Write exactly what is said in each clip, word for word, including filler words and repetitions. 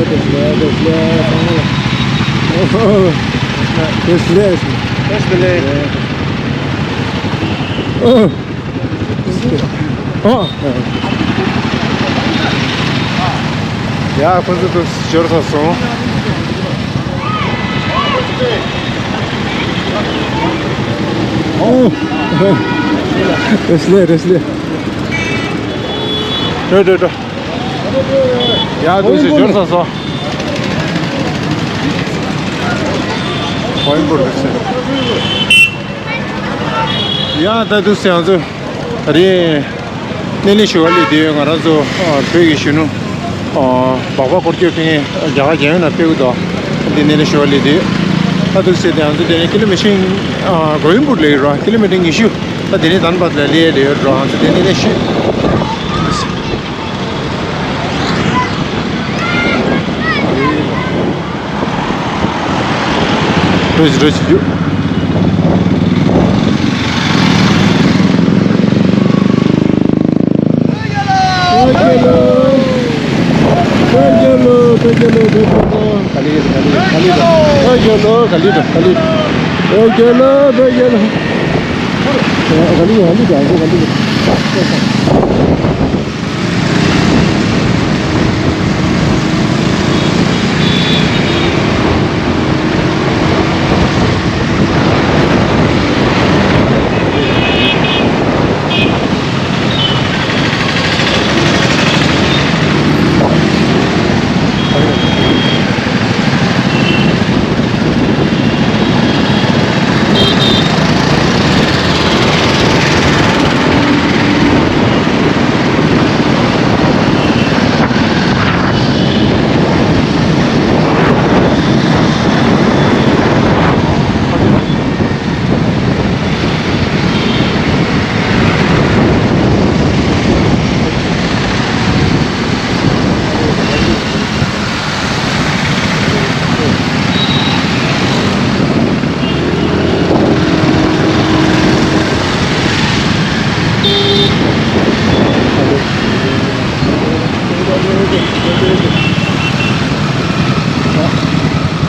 བཀྲ་ཤིས་བདེ་ལེགས། བཀྲ་ཤིས་བདེ་ལེགས། བཀྲ་ཤིས་བདེ་ལེགས། ཨོ། ཨོ། ཡ། ཁོ་ཚོ་ཚུར་འབྱོར་ཚར་སོང་། ཨོ། བཀྲ་ཤིས་བདེ་ལེགས། བཀྲ་ཤིས་བདེ་ལེགས། འགྲོ་འགྲོ་འགྲོ། ཡ། ཚུར་འབྱོར་ཚར་སོང་། ཝིན་པུར་རེད་ཟེར། ཡ། ད་འདུག་སེ་ང་ཚོ་ད་རེས་སྣེ་ལེན་ཞུ་བ་སླེབས་དུས། ང་རང་ཚོ་ཨ་བོད་ཀྱི་གཞོན་ནུ་ཨ་སྦག་སྦག་སྐོར་སྐྱོད་མཁན་རྒྱ་གར་རྒྱལ་ཡོངས་ནང་ཕེབས་ཀྱི་འདུག་འདི་སྣེ་ལེན་ཞུ་བ་སླེབས་དུས། ད་འདུག་སེ་དེ་ང་ཚོ་དེ་ནས་ཀི་ལོ་མི་ཊར་ཨ་གོ་ཝིན་པུར་ལ་ཡོད་ར། ཀི་ལོ་མི་ཊར་ཉི་ཤུ། ད་དེ་ནས་དན་བད་ལ་སླེབས་ཡ་ལ་ཡོད་ར། ང་ཚོ་དེ་སྣེ་ལེན་ཞུ། རོ་ཅི་རོ་ཅི་རྒྱུ།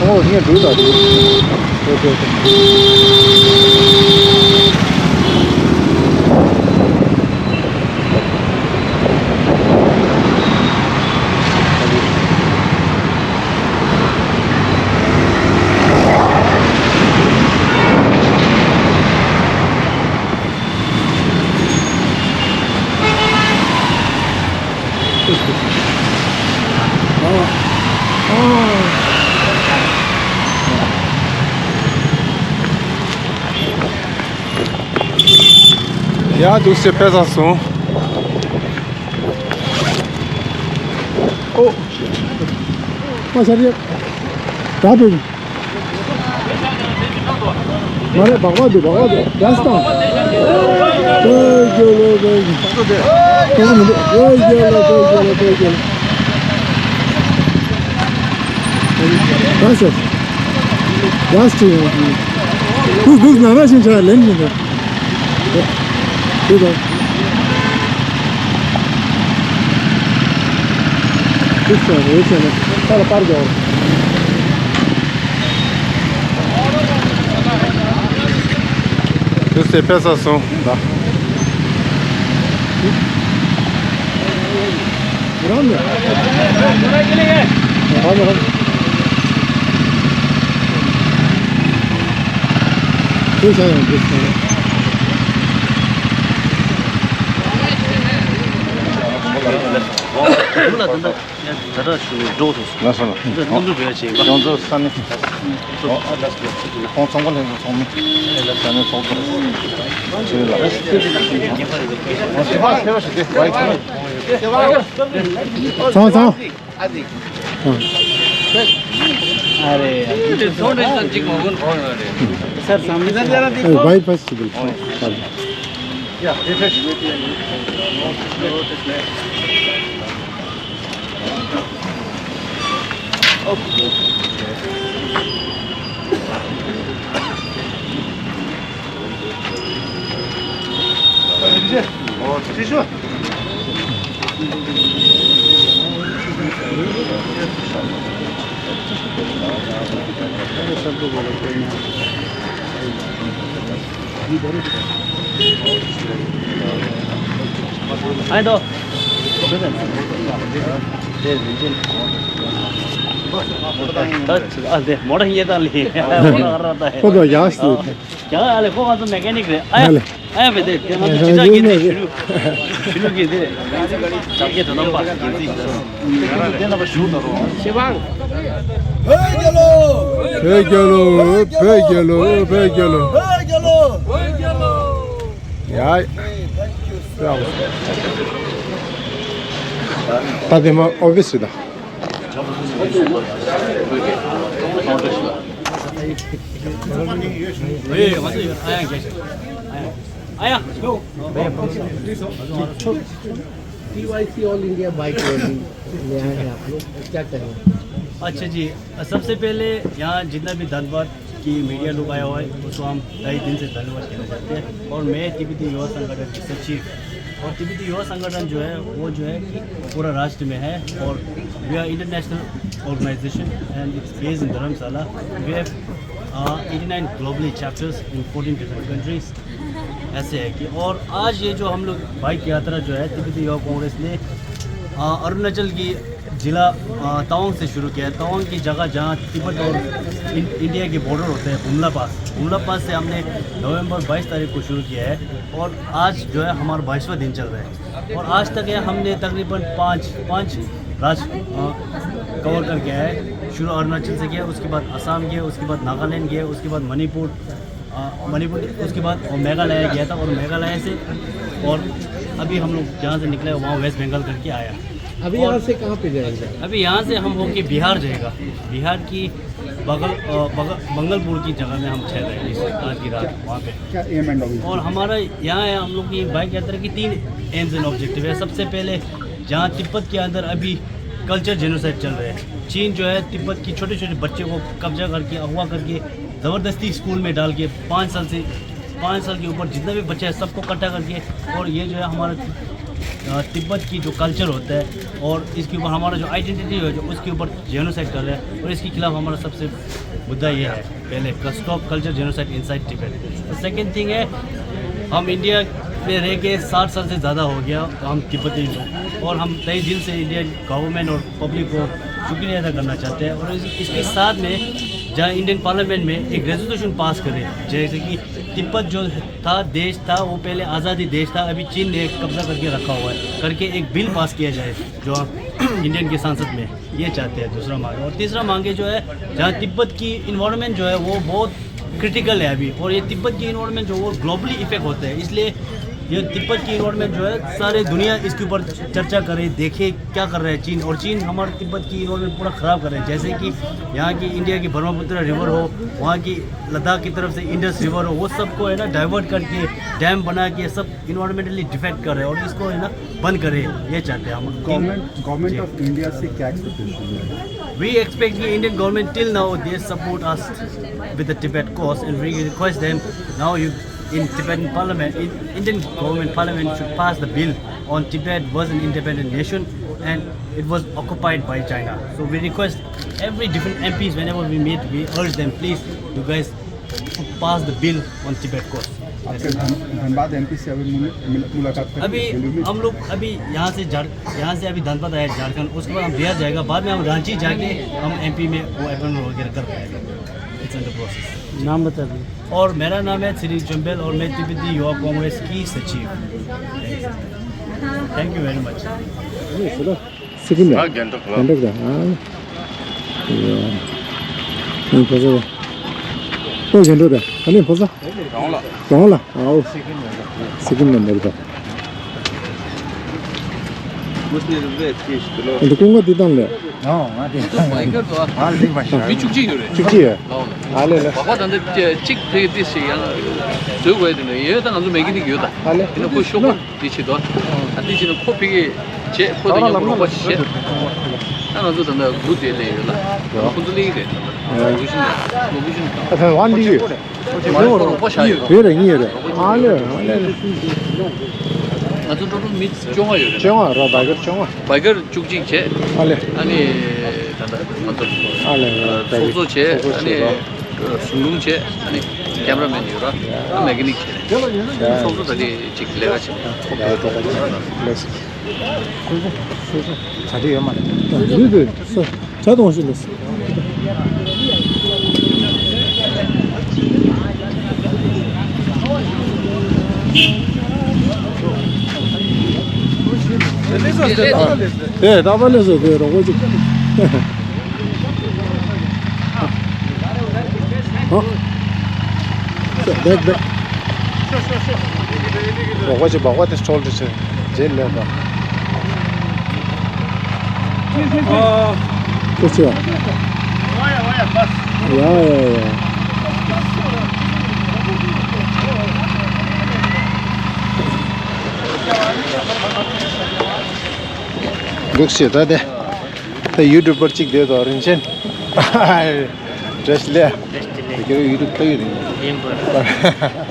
ཨོ། ངས་འགྲོ་ད། ཨོ་ཁེ། ཨོ་ཁེ། ཡ། འདུག་སེ་ཕེབས་ཚར་སོང་། ཨོ། ཨ་ཤ་རེད། ད་དེ། མ་རེད། སྦག་སྦག་འདུག་སྦག་སྦག་འདུག་རྒྱ་སི་དང་། བོད་རྒྱལ་ལོ། བོད་རྒྱལ་ལོ། བོད་རྒྱལ་ལོ། བོད་རྒྱལ་ལོ། བོད་རྒྱལ་ལོ། རྒྱ་སི། རྒྱ་སི། འདུག་འདུག་ན་ན་ཤིང་ཆ་ལེན་མི་འདུག་དེ་དང་། དེ་ཚོ་རེད་ཟེར་ནས་ས་ལ་པར་རྒྱག་དུས་ཚོད་ཕེབས་ཚར་སོང་ད། རང་ནས། རང་ནས། དེ་ཤ་ཡང་འདི་སོང་། ད་ལྟ་ཞུ་འགྲོ་ཐུབ་སོང་། ལགས་སོ་ལགས། འདི་སྟོན་ཐུབ་ཡོད་ཅེས་པ། ཡོངས་རྫོགས་ས་གནས་ཁོང་ཚོང་པ་ལྷན་ཚོགས་ཚོགས་མི་ས་གནས་ཚོགས་གཙོ་ཞུ་ལགས། ཚང་ཚང་། ཨ་རེ། ཚོང་འབྲེལ་ཚོགས་གཅིག་མ་གོན་གོང་ཡོད་རེད། སར་བསམ་བློ་བཏང་། བའི་ཕ་སི་ཊི་བལ། ཁོ་ཚོ་ཡག་སུ། ཀྱང་ཨ་ལེ་ཁོ་ང་ཚོ་མེ་ཀ་ནིག་རེད། ཨ་ཡ། ཨ་ཡ། ཨ་ཡ། བེ་དེ་དེ་ང་ཚོ་ཅི་ཆགས་ཀྱི་དེ་ཞུ་ཞུ་གི་དེ་ཅག་གི་དོ་དམ་པ་གི་དེ་ཞི་ཝང་། བོད་རྒྱལ་ལོ། བོད་རྒྱལ་ལོ། བོད་རྒྱལ་ལོ། བོད་རྒྱལ་ལོ། བོད་རྒྱལ་ལོ། ཡ། ད་དེ་མ་ཨོ་ཕི་སི་རེད་ད། T Y C all India bike rally ले आए हैं आप लोग, क्या कहेंगे? अच्छा जी, सबसे पहले यहाँ जितना भी धनबाद की मीडिया लोग आया हुआ है, उसको हम तहे दिल से धन्यवाद कहना चाहते हैं। और मैं तिब्बती युवा संगठन की सचिव, और तिब्बती युवा संगठन जो है, वो जो है कि पूरा राष्ट्र में है, और we are international organization and it's based in Dharamshala. We have uh, eighty nine globally chapters in fourteen different countries. ऐसे है कि, और आज ये जो हम लोग बाइक यात्रा जो है, तिब्बती युवा कांग्रेस ने अ, अरुणाचल की जिला अ, तवांग से शुरू किया है। तवांग की जगह जहाँ तिब्बत और इन-, इंडिया के बॉर्डर होते हैं, बुमला पास, बुमला पास से हमने नवंबर बाईस तारीख को शुरू किया है और आज जो है हमारा बाईसवाँ दिन चल रहा है। और आज तक है हमने तकरीबन पाँच पाँच राज्य कवर करके आए। शुरू अरुणाचल से किया, उसके बाद असम गए, उसके बाद नागालैंड गए, उसके बाद मणिपुर, अ, मणिपुर, उसके बाद मेघालय गया था और मेघालय से, और अभी हम लोग जहाँ से निकले वहाँ वेस्ट बंगाल करके आया। अभी और यहाँ से कहाँ पे जाएंगे? अभी यहाँ से हम होके बिहार जाएगा। बिहार की बगल, अ, बगल, मंगलपुर की जगह में हम ठहर रहे हैं इस, आज की रात वहाँ पे। क्या एम एंड ऑब्जेक्टिव? और हमारा यहाँ है, हम लोग की बाइक यात्रा की तीन एम्स एंड ऑब्जेक्टिव है। सबसे पहले जहाँ तिब्बत के अंदर अभी कल्चर जेनोसाइड चल रहा है, चीन जो है तिब्बत की छोटे छोटे बच्चे को कब्जा करके, अगवा करके, ज़बरदस्ती स्कूल में डाल के पाँच साल से, पाँच साल के ऊपर जितना भी बच्चा है सबको इकट्ठा करके, और ये जो है हमारा अ, तिब्बत की जो कल्चर होता है और इसके ऊपर हमारा जो आइडेंटिटी है, जो उसके ऊपर जेनोसाइड कर रहे हैं, और इसके खिलाफ हमारा सबसे मुद्दा ये है, पहले, stop culture genocide inside Tibet। तो सेकंड थिंग है, हम इंडिया में रह के साठ साल से ज़्यादा हो गया, तो हम तिब्बती हैं और हम तहे दिल से इंडियन गवर्नमेंट और पब्लिक को शुक्रिया अदा करना चाहते हैं। और इस-, इसके साथ में जहाँ इंडियन पार्लियामेंट में एक रेजोल्यूशन पास करे, जैसे कि तिब्बत जो था, देश था, वो पहले आज़ादी देश था, अभी चीन ने कब्जा करके रखा हुआ है, करके एक बिल पास किया जाए जो इंडियन के संसद में, ये चाहते हैं। दूसरा मांग है। और तीसरा मांग है जो है, जहाँ तिब्बत की इन्वायरमेंट जो है वो बहुत क्रिटिकल है अभी, और ये तिब्बत की इन्वायरमेंट जो वो ग्लोबली इफेक्ट होता है, इसलिए ये तिब्बत की इन्वायरमेंट जो है सारे दुनिया इसके ऊपर चर्चा करे, देखे क्या कर रहा है चीन। और चीन हमारे तिब्बत की इन्वायरमेंट पूरा ख़राब कर रहा है, जैसे कि यहाँ की इंडिया की ब्रह्मपुत्र रिवर हो, वहाँ की लद्दाख की तरफ से इंडस रिवर हो, वो सबको है ना डाइवर्ट करके डैम बना के सब इन्वायरमेंटली डिफेक्ट कर रहे हैं और इसको है ना बंद करें, ये चाहते हैं हम। गवर्नमेंट, गवर्नमेंट जी। ऑफ इंडिया से क्या एक्सपेक्टेशन है? We expect the Indian government till now they support us with the Tibet cause, and we request them now you in Tibetan parliament, in Indian government parliament should pass the bill on Tibet was an independent nation and it was occupied by China. So we request every different M Ps, whenever we meet, we urge them, please, you guys pass the bill on Tibet cause. आपके धन-, धनबाद एमपी से अभी मुल-, मिल-, मुलाकात करके अभी दिल्ली में? हम लोग अभी यहाँ से झार-, यहाँ से अभी धनबाद आया झारखंड, उसके बाद हम बिहार जाएगा, बाद में हम रांची जाके हम एमपी में वो अपॉइंटमेंट वगैरह कर पाएंगे। It's under process. नाम बता दीजिए। और मेरा नाम है श्री चंबेल और मैं तिब्बती युवा कांग्रेस की सचिव। Thank you very much. ཨ་ནི་སུ་ལ། སི་ཀིམ་ལ། ཨ་རྒྱན་འདྲ་ག་ལ། རྒྱན་འདྲ་ག་ལ། ཨ་ནི། ཡ། ཨ་ནི་ཕོ་ས་ར། ཨོ་རྒྱན་འདྲ་ག་ལ། ཨ་ནི་ཕོ་ས། རང་ལ། རང་ལ། ཨའོ། སི་ཀིམ་ལ་འདྲ་ག་ལ། ཨ་འདི་ཀུན་དགའ་འདི་དང་ལས། ཨོ་ང་འདི་དང་ལས། ང་ལ་འདི་མ་ཤར། མི་བཅུ་གཅིག་ཡོད་རེད། བཅུ་གཅིག་ཡོད། ཨ་ལས་ལས། བ་བ་ད་འདི་གཅིག་ཕ་གི་འདི་ཞིག་ཡང་བཟོས་དགོས་དེ་ནས་ཡོད། ད་ང་ཚོ་མེ་ཀ་ནིག་ཡོད་ད། ཨ་ལས། དེ་ནས་ཁོ་ཤོག་པ། འདི་བྱེད་དོ། ཨ་འདི་བྱེད་ན་ཁོ་ཕ་གི་བྱེད། ཁོ་དང་མཉམ་དུ་རོགས་པ་བྱེད། ད་ང་ཚོ་ད་ལྟ་འབུ་དེ་ལས་ཡོད་ལ། ཁོ་ཚོ་ལས་ཀྱི་རེད། ལོ་གུ་ཤིན་ལོ་གུ་ཤིན། ཨ་ཕན་ཝན་ལི་ཡོད། མ་རེད་ཁོ་རོགས་པ་བྱ་ཡོད། ཡོད་རེད་གཉིས་ཡོད་རེད། ཨ་ལས་ཨ་ལས། ང་ཚོ་ཊོ་ཊལ་མི་བཅོ་ལྔ་ཡོད་རེད། བཅོ་ལྔ་ར་བའི་ཀར་བཅོ་ལྔ། བའི་ཀར་བཅུ་གཅིག་བྱས། ཨ་ལས། ཨ་ནི་ད་ལྟ་ང་ཚོ་ཨ་ལས་ཚོགས་གཙོ་བྱས། ཚོགས་གཙོ་ཨ་ནི་བྱས་ར། ཟུང་ལུང་བྱས། ཨ་ནི་ཀེམ་ར་མེན་ཡོད་ར། ཨ་མེ་ཀ་ནིག་བྱས་རེད། ཚོགས་གཙོ་ད་ལྟ་ཅིག་ལས་ཀ་བྱེད། ཨ་ལས་ལས། སོ་སོ་སོ་སོ་གྲ་སྒྲིག་ཡོད་མ་རེད། ཡོད་དེ་སོ་གྲ་གཏོང་ཞིག་ལས། ཨེ་ད་པ་ལས་སོ་དེ་རོགས་པ་ཅིག་ཨ། བེག་བེག་རོགས་པ་ཅིག་སྦག་སྦག་དེ་ཁྲོལ་ཏེ་ཆེ། རྗེས་ལས་པ། ཨ། ཁོ་ཆེ་བ། ཡ་ཡ་ཡ། འདུག་སེ་ད་དེ། ད་ཡུ་ཊུབ་པར་གཅིག་བསྡད་དོ་རིན་ཆེན། བཀྲ་ཤིས་བདེ་ལེགས། བཀྲ་ཤིས་བདེ་ལེགས། ཁྱེད་རང་ཡུ་ཊུབ་ལྟ་གི་རེད། ཡིན་པ།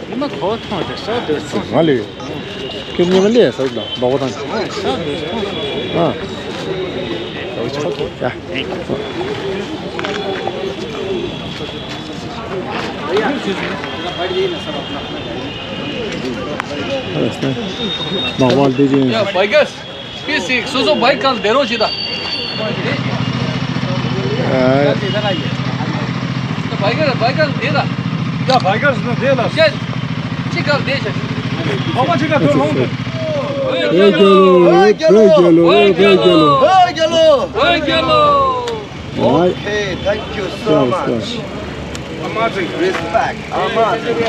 ཉི་མ་གོ་ཐོང་དེ་ས་དེ་སོང་། ང་ལས། ཁྱེད་ཉི་མ་ལས་ས་ལ་སྦག་སྦག་དང་། ས་དེ་སོང་། ཨ། ཡ། སྦག་སྦག་འདི་ཅན། ཡ་བའི་ཀར། པི་སིག་སོ་སོ་བའི་ཀར་བསྡད་རོགས་བྱེད་དང་། ཨ། བའི་ཀར་བའི་ཀར་བསྡད་དང་། ཡ་བའི་ཀར་སོ་སོ་བསྡད་ལ། ཅེ། ཅི་ཀར་བསྡད་བྱ། བ་བ་ཅི་ཀར་ཐོན་ལོང་དུ། བོད་རྒྱལ་ལོ། བོད་རྒྱལ་ལོ། བོད་རྒྱལ་ལོ། བོད་རྒྱལ་ལོ། བོད་རྒྱལ་ལོ། Okay, thank you so much. Amazing. Respect. Amazing.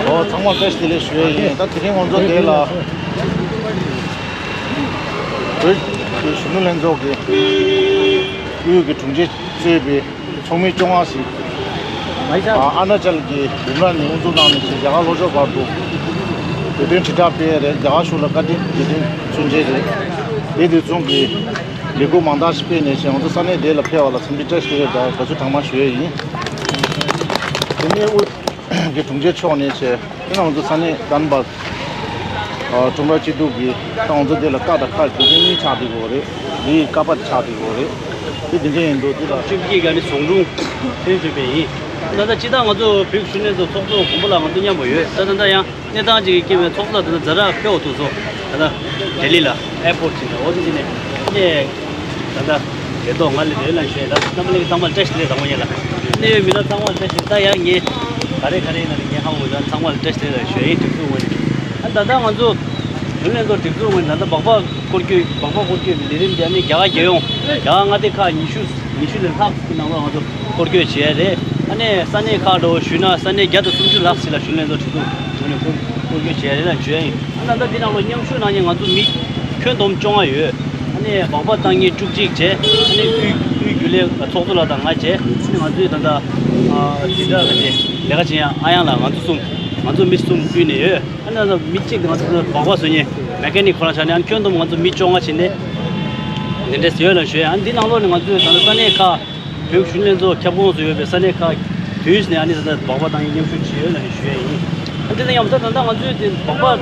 ཨོ་ཚང་མ་བཀྲ་ཤིས་བདེ་ལེགས་ཞུ་ཡས་ཡིན། ད་དེ་རིང་ང་ཚོ་འདི་ལ་བོད་ཀྱི་གཞོན་ནུ་ལྷན་ཚོགས་ཀྱི་དབུས་ཀྱི་དྲུང་ཆེ་གཙོས་པའི་ཚོགས་མི་བཅོ་ལྔ་ཞིག་ཨ་ཨ་ན་ཅལ་གྱི་ལུམ་ར་ནས་དབུ་འཛུགས་གནང་ནས་ཞིག་རྒྱ་གར་ལྷོ་ཕྱོགས་བར་དུ་བོད་དོན་དྲིལ་བསྒྲགས་སྤེལ་ཡས་རེད། རྒྱ་གར་གཞུང་ལ་བཀའ་དྲིན་རྗེས་དྲན་མཚོན་བྱེད་རེད། དེ་དུས་མཚུངས་ཀྱི་ལས་འགུལ་མང་དག་ཞིག་སྤེལ་ནས་ཞིག་ང་ཚོ་ས་གནས་དེ་ལ་ཕེབས་པ་ལ་འཚམས་འདྲི་བཀྲ་ཤིས་བདེ་ལེགས་དང་དགའ་བསུ་གྲངས་མང་ཞུ་ཡས་ཡིན། དེ་ནས་དབུས་ཀྱི་དྲུང་ཆེ་མཆོག་ནས་བྱས། དེ་ནང་ང་ཚོ་ས་གནས་རྟེན་འབྲེལ་ཨ་ཁྲོམ་ར་སྐྱིད་སྡུག་གི་ད་ང་ཚོ་དེ་ལ་ཀ་དང་ཁ་དེ་གཉིས་ཆགས་བསྡད་ཡོད་རེད། འདི་ཀ་པ་དེ་ཆགས་བསྡད་ཡོད་རེད། དེ་དེ་འདྲ་ཡིན་འདུག་དེ་ལ་ཆུ་བཞི་ག་ནི་ཟུང་དྲུང་ཐོན་བྱས་པ་ཡིན། ད་ལྟ་སྤྱི་བཏང་ང་ཚོ་བོད་ཀྱི་གཞོན་ནུ་ལྷན་ཚོགས་ཚོགས་གཙོ་མགོན་པོ་ལགས་ང་ཚོ་མཉམ་པོ་ཡོད། ད་ད་ལྟ་ཡང་གནས་སྟངས་ཅིག་གི་རྐྱེན་པས་ཚོགས་གཙོ་ད་ལྟ་ཛ་དྲག་ཕེབས་འོང་ཐུག་སོང་། ད་ལྟ་ལྡི་ལི་ལ་ཨེར་པོར་ཊི་ཅིག་ལ་འོ་དེ་ཅིག་ནས་ནས། ད་ལྟ་རེ་དོགས་ང་ལ་རེ་ལ་ཞུ་ཡ། ད་རྣམ་པ་ལྷན་རྒྱས་ཚང་མ་ལ་བཀྲ་ཤིས་བདེ་ལེགས་དང་པོ་ཉིད་ལ། གནད་ཡོད་མི་སྣ་ཚང་མ་ལ་བཀྲ་ཤིས་བདེ་ལེགས། ད་ཡང་ངས་ག་རེ་ག་རེ་ཡིན་ན་ངས་ཧ་གོ་ད་ཚང་མ་ལ་བཀྲ་ཤིས་བདེ་ལེགས་ཞུ་ཡ་ཡིན། སྒྲིག་འཛུགས་ངོས་ནས། ཨ་ད་ལྟ་ང་ཚོ་གཞོན་ནུ་ལྷན་ཚོགས་སྒྲིག་འཛུགས་ངོས་ནས་ད་ལྟ་སྦག་སྦག་སྐོར་སྐྱོད་ལས་རིམ་དེ་ནི་རྒྱ་གར་རྒྱལ་ཡོངས་རྒྱ་གར་མངའ་སྡེ་ཁག་ཉི་ཤུ་ཉི་ཤུ་ལས་ལྷག་གི་ནང་ལོགས་ང་ཚོ་སྐོར་སྐྱོད་བྱས་རེད། ཨ་ནས་ས་གནས་ཁག་འགྲོ་ཞུས་ན་ས་གནས་བརྒྱ་དང་སུམ་ཅུ་ལྷག་ཞིག་ལ་གཞོན་ནུ་ལྷན་ཚོགས་སྒྲིག་འཛུགས་ངོས་ནས་སྐོར་སྐོར་སྐྱོད་བྱས་རེད་ལ་ཞུ་ཡ་ཡིན། ཨ་ད་ལྟ་འདི་ནང་ལོགས་མཉམ་ཞུགས་གནང་མཁན་ང་ཚོ་མི་ཁྱོན་བསྡོམས་བཅོ་ལྔ་ཡོད། ཨ་ནི་སྦག་སྦག་བཏང་མཁན་བཅུ་གཅིག་བྱས། ཨ་ནི་དབུས་དབུས་རྒྱུན་ལས་ཚོགས་གཙོ་ལགས་དང་ང་བྱས། ཨ་ནི་ང་ཚོའི་ད་ལྟ་ཨ་དེ་འདྲ་ག་ཅིག་ལས་ཀ་བྱེད་ཡ་ཨ་ཡང་ལགས་ང་ཚོ་གསུམ་ང་ཚོ་མི་གསུམ་དབུས་ནས་ཡོད། ཨ་ནི་ང་ཚོ་མི་གཅིག་ང་ཚོ་སྦག་སྦག་བཟོ་མཁན་མེ་ཀ་ནིག་ཁོ་རང་ཆགས་ནས། ཨ་ནི་ཁྱོན་བསྡོམས་ང་ཚོ་མི་བཅོ་ལྔ་བྱས་ནས་འདི་འདྲས་ཡོད་ལ་ཞུ་ཡ། ཨ་ནི་འདི་ནང་ལོགས་ནས་ང་ཚོའི་ད་ལྟ་ས་གནས་ཁག་བོད་གཞོན་ལྷན་ཚོགས་ཁྱབ་ཁོངས་སུ་ཡོད་པའི་ས་གནས་ཁག་དུས་ནས་ཨ་ནི་ད་ལྟ་སྦག་སྦག་བཏང་མཁན་མཉམ་ཞུགས་བྱས་ཡོད་ལ་ཞུ་ཡ་ཡིན། ཨ་འདི་ལ་ཡང་ད་ད་ལྟ་ང་ཚོའི་དེ་སྦག་སྦག་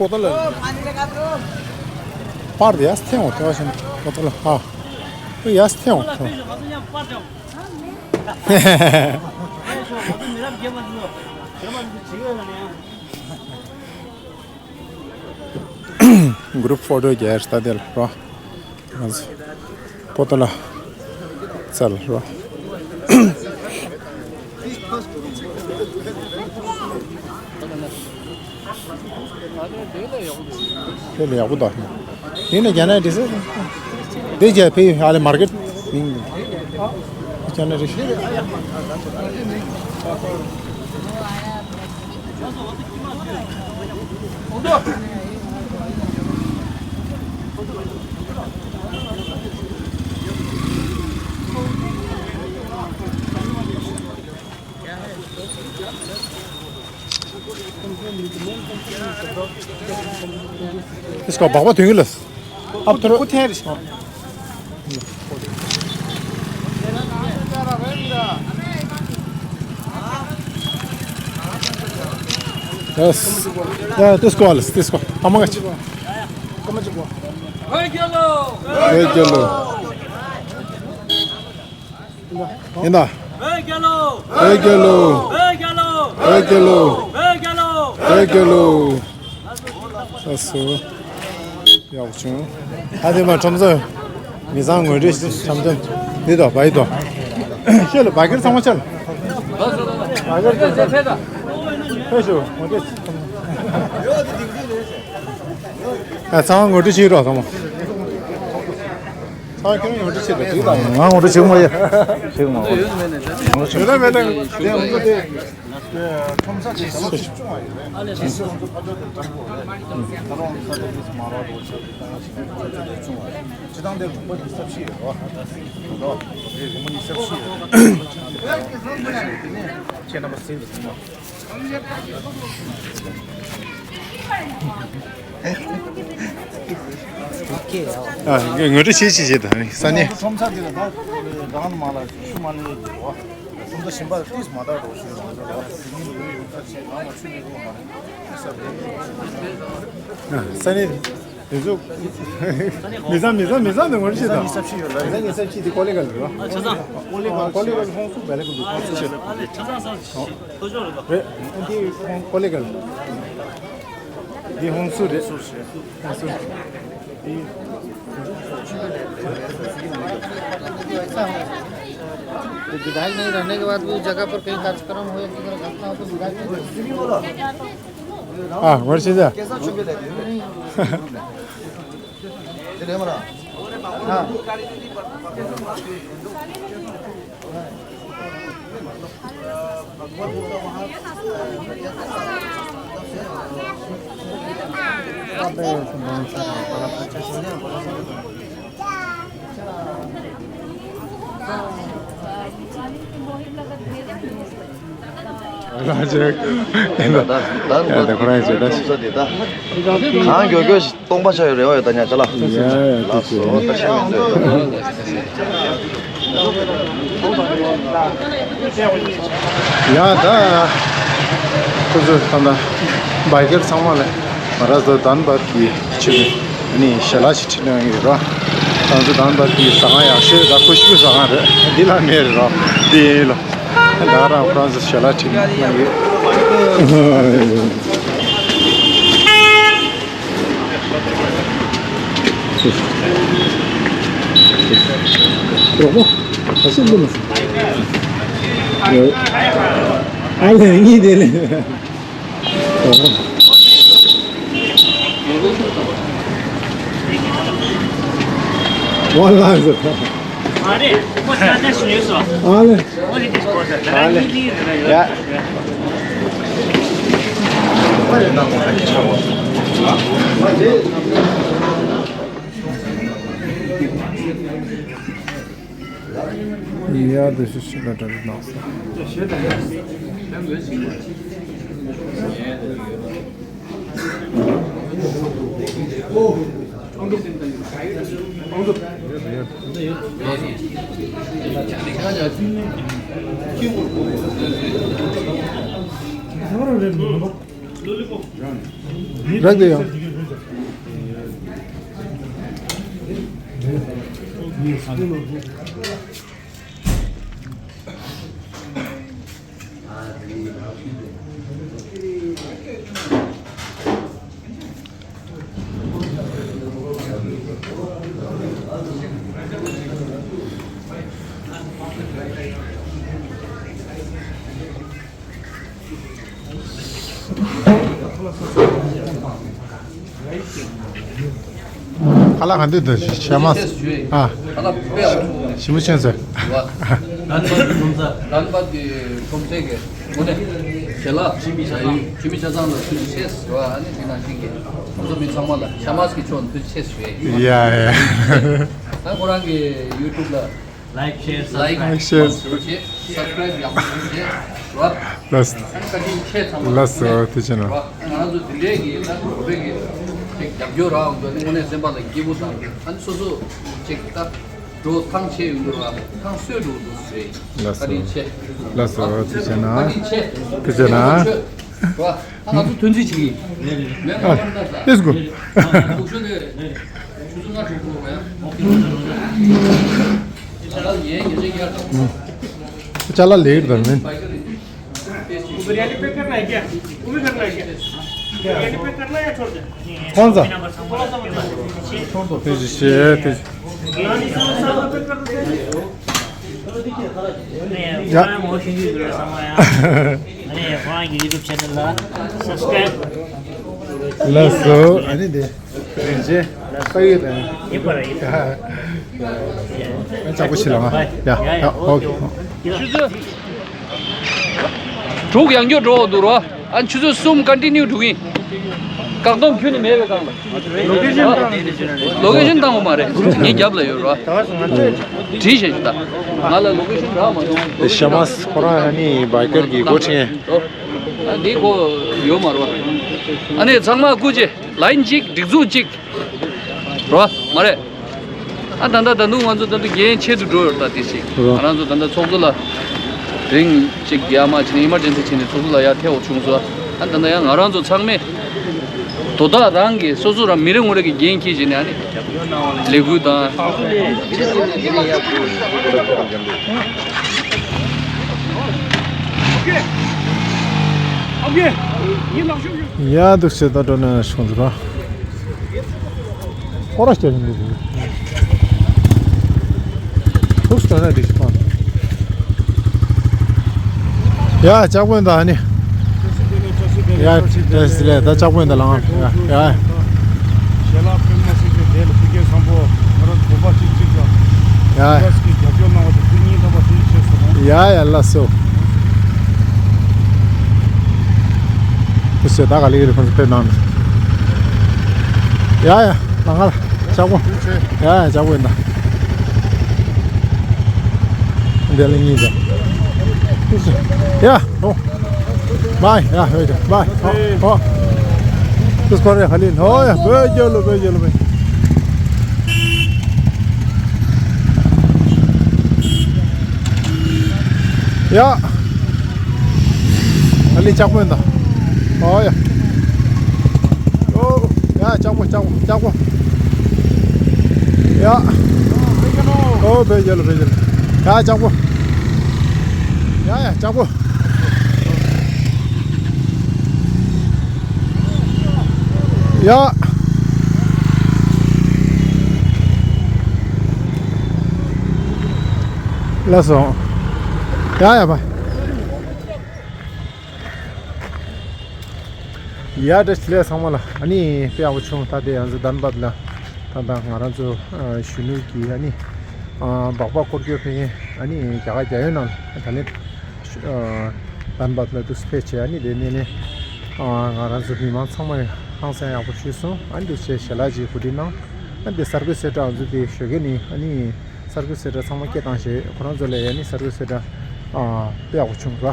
པོ་ཏ་ལ། པར་དེ་ཡར་འཐེན་འོང་། དེ་བ་ཞིག་པོ་ཏ་ལ། ཧ། དེ་ཡར་འཐེན་འོང་། གུ་རུབ་ཕོ་ཊོ་རྒྱག་ད་དེ་ལ་རོ། པོ་ཏ་ལ་ཚལ་རོ། དེ་ལ་ཡག་པོ་འདུག་ཡིན་ན་རྒྱ་ནག་འདི་ཟེར། འདི་རྒྱ་བོད་ཨ་ལེ་མར་ཀེཊ་མིང་། རྒྱ་ནག་འདི། इसको बाबा तुंगी लस। अब थोड़ा कुछ है इसको। यस। या, त्यसको हालस, त्यसको। आमा गाछ। ए गेलो। ए गेलो। ཡིན་ད། བོད་རྒྱལ་ལོ། བོད་རྒྱལ་ལོ། བོད་རྒྱལ་ལོ། བོད་རྒྱལ་ལོ། བོད་རྒྱལ་ལོ། བོད་རྒྱལ་ལོ། ལགས་སོ། ཡག་བྱུང་། ད་དེ་མ་ཁྲོམ་ས། མི་ཚང་ངོ་སྤྲོད་བྱམས་བྱམས། འདི་དང་བའི་དང་། ཤེས་ལ་བ་གིར་ཚང་མ་ཆལ། བ་གིར་ཚང་མ་ཆལ། ཕེབས་ཤོག་ངོ་སྤྲོད། ཨ་ཚང་མ་ངོ་སྤྲོད་བྱེད་རོགས་ཚང་མ། ཚང་མ་ཁྱོད་ངོ་སྤྲོད་བྱེད་རོགས། ང་ངོ་སྤྲོད་བྱེད་མ་ཡོད། བྱེད་མ་ཡོད། ཡོད་ན་མེད་ན་ད་དེ་ང་ཚོ་དེ་ཁྲོམ་ས་དེ་ཟླ་བ་བཅུ་བཅུ་བ་ཡོད་རེད། ཁྲོམ་ས་ཁྲོམ་ས་ཕ་ཚོ་དེ་དྲང་པོ་རེད། ད་རུང་ས་དེ་མི་སུ་མ་རག་རོགས་བྱེད་དེ་ད་ང་ཞིག་ཁྲོམ་ས་དེ་བཅུ་བ་རེད། སྤྱི་བཏང་དེ་རུམ་པ་ཉི་ཤུ་རྩ་བཞི་ཡོད་རེད། རེད། རུམ་པ་ཉི་ཤུ་རྩ་བཞི་ཡོད་རེད། ཁྱེད་རྣམ་པ་སེམས་ཀྱི་ཐུགས་མ། ཨ་ངོ་སྤྲོད་བྱེད་བྱེད་བྱེད་དང་ས་གནས། ཁྲོམ་ས་དེ་ལ་ད་རང་མ་ལ་ཤུ་མ་ལ་ཡོད་རེད་བ། ཁྲོམ་ས་གཞན་པ་ཏིས་མ་དག་རོགས་ཞུས་རང་ཚོ་རེད་བ། དེ་ཉིད་ལ་ཡོད་ས་ཆེ་རང་ལ་ཆུ་ནས་རོགས་མ་རེད། ས་གནས། དེ་ཚོ། མི་ཚང་མི་ཚང་མི་ཚང་དུ་ངོ་ཤེས་དང་། མི་ཚང་མི་ཚང་ཕྱི་དེ་ཀོ་ལེ་གལ་རེད་བ། ཨ་ཆ་ཚང་། ཀོ་ལེ་གལ་ཧོང་སུ་བེ་ལེ་ཀུ་འདུག་ཧོང་སུ་ཆེ། ཨ་ལེ་ཆ་ཚང་ས་ཐོ་ཅོ་རེད་དོ། རེད། ཨ་འདི་ཧོང་ཀོ་ལེ་གལ། འདི་ཧོང་སུ་རེད། ཧོང་སུ། འདི། विधायक नहीं रहने के बाद भी जगह पर कहीं कार्यक्रम हो या किसी तरह घटना हो तो विधायक नहीं। हाँ, वर्षी दा। कैसा छुपे लगे? हाँ। ལགས་སོ། ཡ་ད་ཁོ་རང་བྱེད་ད། གང་མགྱོགས་མགྱོགས་ཤིག་སྟོང་པ་ཆགས་ཡོད་རེ་བ་ཡོད་ད་ཉག་ཆ་ལ། ཡ་ཡ་ལགས་སོ། ད་ཤེས་མི་འདུག་ཡ་ད། ཁོ་ཚོས་ད་ད་བའི་ཀར་ཚང་མ་ལ་ང་རང་ཚོ་དཱན་བར་གྱི་ཆེད་དུ་ནི་ཞལ་ལག་ཅིག་ཁྲིད་གནང་ཡོད་ར། ང་ཚོ་དཱན་བར་གྱི་ཟ་ཁང་ཡག་ཤོས་ད་ཁུ་ཤུ་ཟ་ཁང་རེད། འདི་ལ་མེད་རེད་ར། འདི་ཡིན་ལ། ད་རང་ཁོ་རང་ཚོ་ཞལ་ལག་ཁྲིད་གནང་ཡོད། རོགས་པ། ད་ཤི་ལི་མ་སི། ཨ་ལེ་གཉིས་དེ་ལེ། རོགས་པ། ཝ་ལ་ཟེར། ཨ་ལེ། ཨ་ལེ། ཡ། ཡ་དེ་ཤི་ཤི་ལ་དྲ་རིག་ནག་ས། རག་དེ་ཡང་ཁ་ལག་ག་འདུག་འདུག་ཤ་མ། ཨ། ཁ་ལག་དཔེ་ཡག་པོ་བྱུང་། ཞིམ་པོ་ཆེན་ཟེར། རན་པ་གི་ཁྲོམ་ས། རན་པ་གི་ཁྲོམ་ས་གི་ངོ་ནས་ཞལ་ལག་ཇི་མི་ཆ་ཚང་། ཇི་མི་ཆ་ཚང་ལ་ཐུགས་རྗེ་ཆེ་ཟེར་བ། ཨ་ནི་དེ་ནང་བཞིན་གྱི་ཁོང་ཚོ་མི་ཚང་མ་ལ་ཤ་མ་གི་ཕྱོགས་ནས་ཐུགས་རྗེ་ཆེ་ཟེར་བ། ཡ་ཡ། ད་ཁོ་རང་གི་ཡུ་ཊུབ་ལ། Like, share, like, subscribe. Like, share. Subscribe ཡག་པོ་བྱེད་རོགས། ལགས། བཀའ་དྲིན་ཆེ་ཚང་མ། ལགས་སོ། ཐུགས་རྗེ་གནང་། རོགས། ང་རང་ཚོ་འདི་འདྲའི་གི་ད་བོད་པའི་གི་ཅིག་རྒྱབ་སྐྱོར་རག་འོང་དུས་ནི་དངོས་གནས་སེམས་པ་ལ་སྐྱིད་པོ་དང་། ཨ་ནི་སོ་སོ་ཅིག་ད་འགྲོ་ཐང་ཆད་ཡོང་དུས་ར་ཐང་སོས་འགྲོ་འདུག་ཟེར། ལགས་སོ། བཀའ་དྲིན་ཆེ། ལགས་སོ། ཐུགས་རྗེ་གནང་། བཀའ་དྲིན་ཆེ། ཐུགས་རྗེ་གནང་། རོགས། ད་ང་ཚོ་ཐོན་རྩིས་བྱེད་ཀྱི་ཡིན། ཨ། ལེགས་སོ། ལུགས་སྲོལ་དེ་ཆུ་ཚོད་ལྔ་དྲུག་འགོར་བ་ཡང་ཨོ་ཁེ་རེད། ཅ་ལག་ཡན་ཉེར་བཞི་བརྒྱ་དང་། ཅ་ལག་ལེགས་དང་མིན། वो बिरयानी पैक करना है क्या? वो भी करना है क्या? बिरयानी पैक करना है या छोड़ दें? कौन सा? थोड़ा सा बचा है। छोड़ दो। ཐུགས་རྗེ་ཆེ། ཐུགས་རྗེ་ཆེ། ཡ། ཁོ་རང་གི་ཡུ་ཊུབ་ཆེ་ནལ་ལ་སབ་སི་ཀྲའིབ། ལགས་སོ། ཨ་ནི་དེ་རིན་ཆེན་ལྟ་ཡོད་དང་། ཡིན་པ་རེད། ཡིན་པ་རེད། ཨ་ཅག་པོ་ཞིག་ལ་ང་། ཡ་ཡ། ཨོ་ཁེ། ཆུ་ཚོད་དྲུག་ཡང་བསྐྱར་འགྲོ་འདུག་རོ། ཨ་ཆུ་ཚོད་གསུམ་ཀོན་ཊི་ནིའུ་འགྲོ་གི་ཡིན། བཀག་སྡོམ་ཁྱོན་ནས་མེད་པའི་སྒང་ལ། ལོ་ཀེ་ཤན་བཏང་། ལོ་ཀེ་ཤན་བཏང་བ་མ་རེད། ངའི་རྒྱབ་ལ་ཡོད་རོ། བྲིས་བཞག་ད། ང་ལ་ལོ་ཀེ་ཤན་རག་མ་སོང་། ཤ་མ་ཁོ་རང་ཨ་ནི་བྷའི་ཀར་གྱི་འགོ་ཁྲིད་མཁན། ཨ་འདི་ཁོ་ཡོད་མ་རེད་པ། ཨ་ནི་ཚང་མ་སྐུ་མཁྱེན། ལའིན་གཅིག་སྒྲིག་འཛུགས་གཅིག་རོ། མ་རེད། ཨ་ད་ལྟ་ད་དུང་ང་ཚོ་ད་དུང་འགན་ཆེ་རུ་འགྲོ་ཡོད་ད་དེ་ཞིག་རོ། ང་རང་ཚོ་ད་ལྟ་ཚོགས་གཙོ་ལ་རིང་གཅིག་ཡར་མར་བྱས་ནས་ཨི་མར་ཇེན་སི་བྱས་ནས་ཚོགས་གཙོ་ལ་ཡར་ཐེ་འོག་བྱུང་སོང་། ཨ་ད་ལྟ་ཡང་ང་རང་ཚོ་ཚང་མས་དོ་བདག་རང་གི་སོ་སོ་རང་མི་རེ་ངོ་རེ་གི་འགན་འཁྱེར་བྱས་ནས་ཨ་ནི་ལས་འགུལ་དང་། ཡ་འདུག་སེ་ད་འགྲོ་ན་ཤོང་འདུག་ར། ཨོ་ར་སྐྱ་རིང་འདུག་ཨུ་སི་ད་ན་འགྲིག་པ། ཡ་ལྕགས་པོ་ཡིན་ད་ཨ་ནི། ཡ་བཀྲ་ཤིས་བདེ་ལེགས། ད་ལྕགས་པོ་ཡིན་ད་ལང་། ཡ་ཡ། ཞལ་ལག་ཕུལ་མ་ཟིན་པའི་དེ་ལ་ཕུལ་སྐྱོན་བཟང་པོ་ང་རང་གོམ་པ་གཅིག་གཅིག་ལ། ཡ། ཡ་སྐྱིད་རྒྱབ་སྐྱོར་གནང་བ་དང་ཐུགས་སྙིང་ཐག་པ་ཐུགས་རྗེ་ཆེ་ཟེར་ནོ། ཡ་ཡ་ལགས་སོ། ཁུ་སེ་ད་ག་ལེ་གི་རེ་ཁོང་ཚོ་ཕེབས་གནང་། ཡ་ཡ་ལང་ང་ལ་ལྕགས་པོ། ཡ་ཡ་ལྕགས་པོ་ཡིན་ད། འདི་ལ་གཉིས་ད། ཁུ་སེ། ཡ། ཨོ། བའི། ཡ། ཧོ། བའི། ཨོ། ཨོ། ཏུས་ཁོ་རེ་ཧ་ལི། ཧོ། ཡ། བོད་རྒྱལ་ལོ། བོད་རྒྱལ་ལོ། བོད། ཡ། ཧ་ལི་ལྕགས་པོ་ཡིན་ད། ཨོ་ཡ། ཨོ། ཡ། ལྕགས་པོ། ལྕགས་པོ། ལྕགས་པོ། ཡ། ཨོ། བོད་རྒྱལ་ལོ། བོད་རྒྱལ་ལོ། ཡ། ལྕགས་པོ། ཡ་ཡ། ལྕགས་པོ། ཡ། ལགས་སོ། ཡ་ཡ་བ། ཡ་བཀྲ་ཤིས་བདེ་ལེགས་ཚང་མ་ལ། ཨ་ནི་དཔེ་ཡག་པོ་བྱུང་། ད་དེ་ང་ཚོ་དཱན་བད་ལ་ད་ལྟ་ང་རང་ཚོ་གཞོན་ནུ་གི་ཨ་ནི་སྦག་སྦག་སྐོར་སྐྱོད་ཕེབས་མཁན་ཨ་ནི་རྒྱ་གར་རྒྱལ་ཡོངས་ནང་ད་ལན་དཱན་བད་ལ་དུ་ཕེབས་བྱས། ཨ་ནི་དེ་ནས་ནས་ང་རང་ཚོ་མི་མང་ཚང་མ་ཧང་སང་ཡག་པོ་ཞུས་སོང་། ཨ་ནི་དུ་བྱས་ཞལ་ལག་ཅིག་གོ་སྒྲིག་གནང་། ཨ་ནི་དེ་སར་ཀོ་སེ་ཏྲ་ང་ཚོ་དེ་ཞོགས་ཀས་ནི་ཨ་ནི། སར་ཀོ་སེ་ཏྲ་ཚང་མ་སྐད་བཏང་བྱས། ཁོ་རང་ཚོ་ལ་ཡ་ནི་སར་ཀོ་སེ་ཏྲ་ཨ་དཔེ་ཡག་པོ་བྱུང་ར།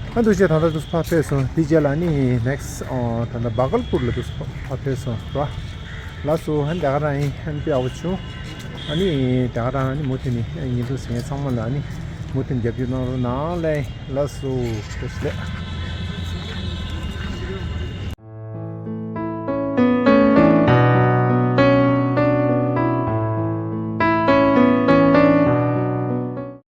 ཨ་འདུག་བྱས་ད་ལྟ་དུ་ཕར་ཕེབས་སོང་། དེ་རྗེས་ལ་ནི་ནེག་སི་ཨ་ད་ལྟ་བྷ་གལ་པུར་ལ་དུ་ཕར་ཕེབས་སོང་ར། ལགས་སོ། ཨ་ནི་ད་ག་རང་ཡིན། ཨ་ནི་དཔེ་ཡག་པོ་བྱུང་། ཨ་ནི་ད་ག་རང་ནི་མུ་མཐུད་ནས་ཨ་ཉིན་ཐོ་ཟིན་མཁན་ཚང་མ་ལ་ཨ་ནི་མུ་མཐུད་རྒྱབ་སྐྱོར་གནང་རོགས་གནང་ལེ། ལགས་སོ། བཀྲ་ཤིས་བདེ་ལེགས།